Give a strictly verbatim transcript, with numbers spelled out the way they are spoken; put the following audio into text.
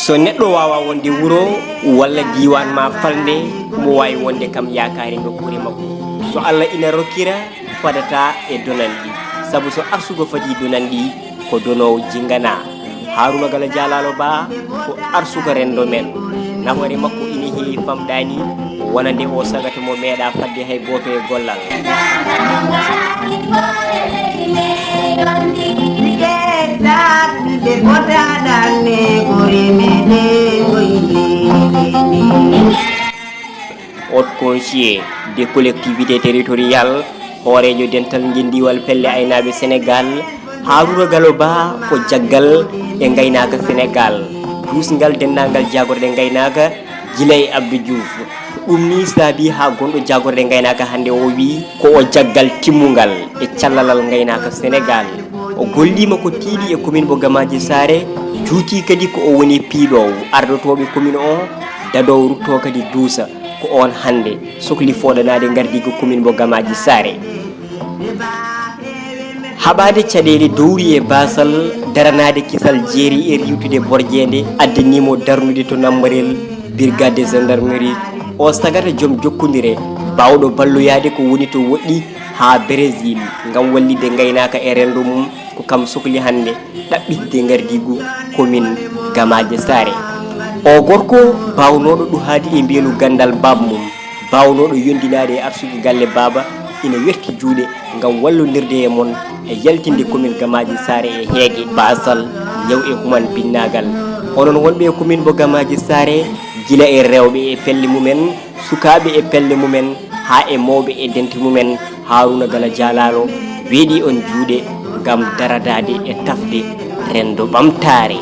So neɗɗo waawaa wonde wuro walla diiwaan maa falnde, mo waawi wonde kam yaakaare nokkuure makko. So Allah ina rokkira, fadataa e donanɗi. Sabu so arsugo fadii donanɗi, ko donoowo jinganaa. Haaruna Galo Jaalaalo Ba ko arsuka renndo men. Nafoore makko ina heewi famɗaani, wonande o sagata mo meeɗaa fadde hay gooto e gollal. Haute conseiller des collectivités territoriales, hooreejo dental ngendiiwal pelle aynaaɓe Senegaal, Haaruna Galo Ba ko jaggal e ngaynaaka Senegaal, duusngal denndaangal jaagorɗe ngaynaaka, gila e Abdou Diouf. Ɗum nii saabii haa gonɗo jaagorɗe ngaynaaka hannde o wii ko o jaggal timmungal e callalal ngaynaaka Senegaal. O golliima ko tiiɗi e commune mo Gamaaji Saare, juutii kadi ko o woni piiloowo ardotooɓe commune o, dadoowo ruttoo kadi duusa. Ko oon hannde sokli fooɗanaade ngardiigu commune mo Gamaaji Saare. Haɓaade caɗeele dowri e baasal, daranaade kisal jeeri e riiwtude borjeende, addanii mo darnude to Nammarel, brigade de gendarmerie. O sagata joom jokkondire, baawɗo balloyaade ko woni to woɗɗi haa Brésil, ngam wallitde ngaynaaka e renndo mum, ko kam sokli hannde ɗaɓɓitde ngardiigu commune Gamaaji Saare. O gorko baawnooɗo ɗuhaade e mbeelu ganndal baaba mum, baawnooɗo yondinaade e arsuki galle baaba, ina werti juuɗe ngam wallondirde e mon e yaltinde commune Gamaaji Saare e heege, baasal, ñaw e human binnaagal. Onon wonɓe e commune mo Gamaaji Saare, gila e rewɓe e pelle mumen, sukaaɓe e pelle mumen, haa e mawɓe e dente mumen, Haaruna Galo Jaalaalo weeɗii on juuɗe ngam daradaade e tafde renndo ɓamtaare.